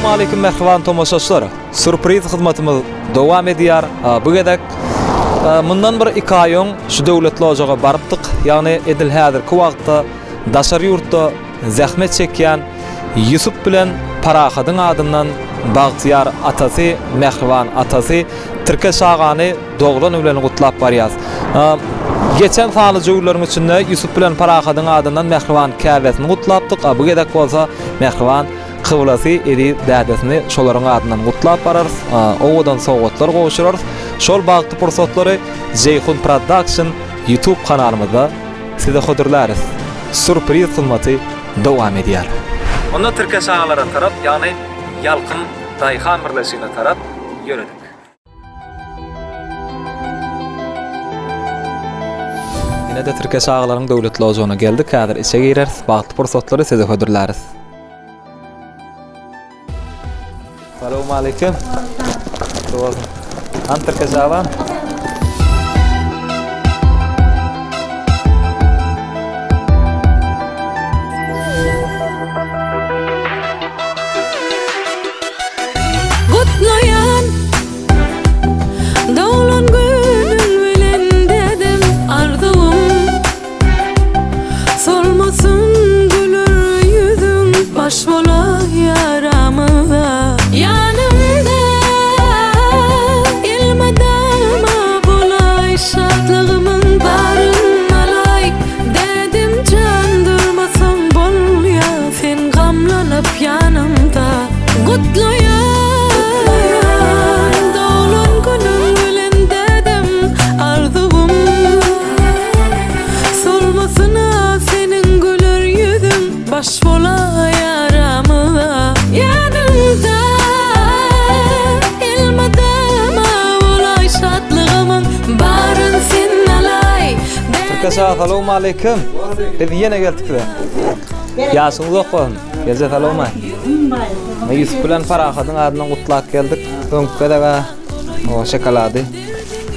Salowmaleýkim mähriban tomaşaçylar! Sýurpriz hyzmatymyz dowam edýär. Bu gezek mundan bir iki aý öň şu döwletli ojaga barypdyk. Ýagny edil häzirki wagtda daşary ýurtda zähmet çekýän Ýusup bilen Parahadyň adyndan bagtyýar atasy, mähriban atasy Tirkeş agany doglany bilen gutlap barýas. Geçen sanly jüwleriň içinde Ýusup bilen Parahadyň adyndan mähriban käbesini gutlapdyk, a bu gezek bolsa mähriban kyblasy eziz dädesini şolaryň adyndan gutlap bararys, owadan sowgatlar gowşurarys. Şol bagtly pursatlary Jeýhun Production YouTube kanalymyzda size hödürläris. Sýurpriz hyzmaty dowam edýär. Onda Tirkeş agalara tarap, ýagny Ýalkym daýhan birleşigine tarap ýöredik. Ine-de Tirkeş agalaryň döwletli ojagyna geldik. Häzir içe gireris. Bagtly pursatlary size hödürläris. Salowmaleýkim. Gutly bolsun. Han Tirkeş aga. Gutlaýan Doglan günüň bilen dädem arzuwym Solmasyn güler ýüzüň baş bolaý aramyza Ýanymda elmydama bolaý şatlygymyň baryn alaý Dädem jan durmasaň bolýa sen gamlanyp ýanymda Gutlaýan doglan günüň bilen dädem arzuwym Solmasyn-a seniň güler ýüzüň baş bolaý aramyza Ýanyňda elmydama bolaý şatlygymyň baryn sen alaý Tirkeş aga salowmaleýkim. Biz ýene geldik size. Ýaşyň uzak bolsun. Gelje salowma. Ýusup bilen Parahadyň adyndan gutlap geldik. Öňki gezek-ä o şokolady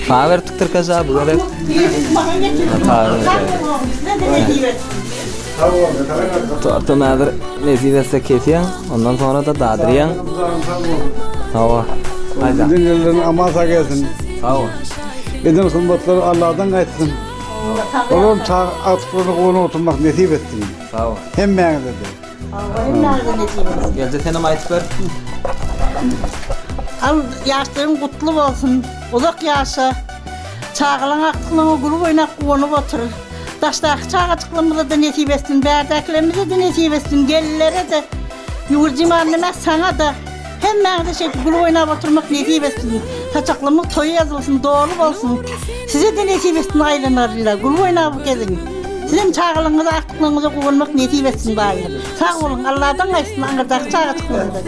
saňa beripdik Tirkeş aga bu gezek. Tortum häzir nesip etse kesýäň, ondan soňra-da dadyrýaň. Hawa. Aýda. Dünýelerin aman sag gelsin. Sag bol. Eden hyzmatlary Allahdan gaýtsyn. Olam çaga agtyklaryna guwanyp oturmak nesip etsin. Sag bol. Hemmäňize-de. Hemmäňize nesip etsin. Gelje senem aýdyp ber. Al ýaşlaryň gutly bolsun. Uzak ýaşa. Çagalaň agtyklaryňa gülüp oýnap guwanyp otur. Daşdaky çagajyklarymyza-da nesip etsin, bärdäkilerimize-de nesip etsin, gelinlere-de. Ýüwürjim anneme saňa-da hemmäňize şeýdip gülüp oýnap oturmak nesip etsin. Saçaklarymyz toýa ýazylsyn, doly bolsun. Size-de nesip etsin aýlanarlylar, gülüp oýnap geziň. Sizem çagalaryňyza, agtyklaryňyza guwanmak nesip etsin baýy. Sag boluň, Alladan gaýtsyn aňyrdaky çagajyklarymyza.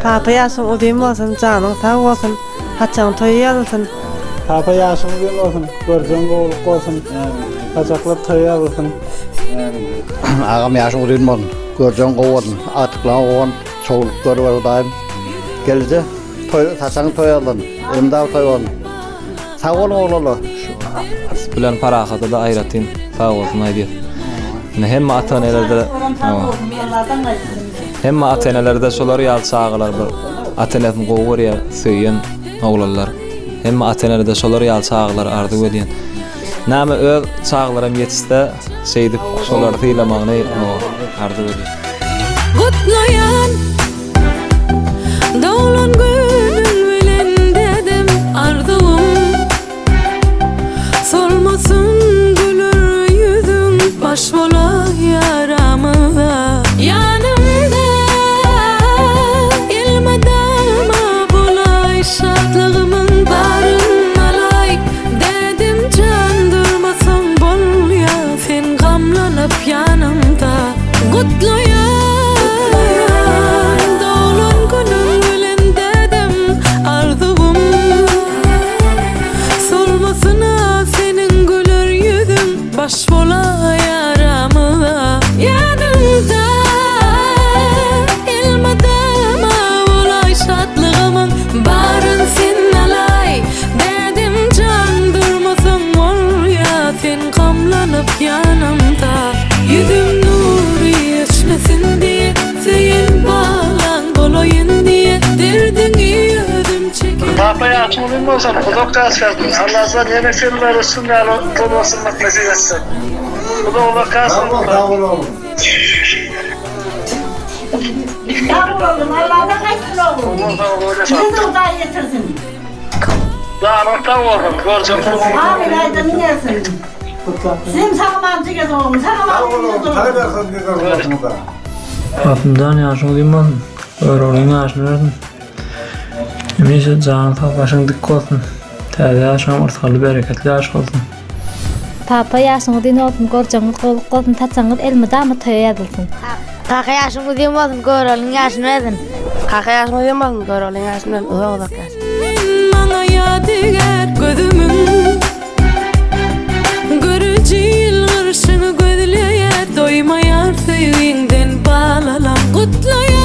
Papa ýaşyň uzyn bolsun, janyň sag bolsun, haçaň toýa ýazylsyn. Papa ýaşyň uzyn bolsun, görjegiň gowulyk bolsun, saçaklar toýa ýazylsyn. Agam ýaşyň uzyn bolsun. Görjegiň gowy bolsun. Agtyklaryňa guwanyp, şowluk görüber Hudaýym. Gelije toý saçagyň toý bolsun. Elmydama toý bolsun. Sag boluň oglanlar. Ýusup bilen Parahada-da aýratyn sag bolsun aýdýas. Indi hemme ata-enelerde hemme ata-enelerde şolar ýaly çagalar bir ata-enesini gowy görýär, söýen oglanlar. Hemme ata-enelerde şolar ýaly çagalary arzuw edýän. Näme öz çagalaram ýetişse şeýdip şolary sylamagyny arzuw edýän. Gutlaýan doglan günüň bilen dädem arzuwym Solmasyn güler ýüzüň baş bolaý aramyza Ýanymda elmydama bolaý şatlygymyň baryn alaý Dädem jan durmasaň bolýa sen gamlanyp ýanymda Gutlaýan doglan günüň bilen dädem arzuwym Solmasyn-a seniň güler ýüzüň baş bolaý aramyza Ýanyňda elmydama bolaý şatlygymyň baryn sen alaý Dädem jan durmasaň bolýa sen gamlanyp ýanymda Ýüzüm nury öçmesin. ýaşyň uzyn bolsun, uzak ýaşasyn. Allajan ýene senlere şun ýaly bol bolsunmak nesip etsin. Uzak uzak Sag bol, ýaşasyn. sag bol oglum. Sag bol oglum, Allahdan gaýtsyn oglum. Sizi Hudaý ýetirsin. Janyň sag bolsun, görjek bolsun. Amin, aýdanyň gelsin. Sizem sag aman jigez oglum, sag aman Sag bol oglum, jigez sag oglum. bersin güzel hyzmatyňyza. Papymdan ýaşyň uzyn bolsun, Göroglyň ýaşyny bersin. Hemişe janyň sag, başyň dik bolsun. Täze ýaşyňam yrsgally, bereketli ýaş bolsun. Papa ýaşyň uzyn bolsun gorjagyňyz golluk bolsun saçagyňyz elmydama toýa ýazylsyn. Kaka ýaşyň uzyn bolsun Göroglyň ýaşyny bersin. Kaka ýaşyň uzyn bolsun Göroglyň ýaşyny bersin uzak uzak ýaşa. Sen maňa ýadygär gözümiň Görüji ýylgyrşyňy gözleýär Doýmaýar söýgiňden balalam Gutlaýar.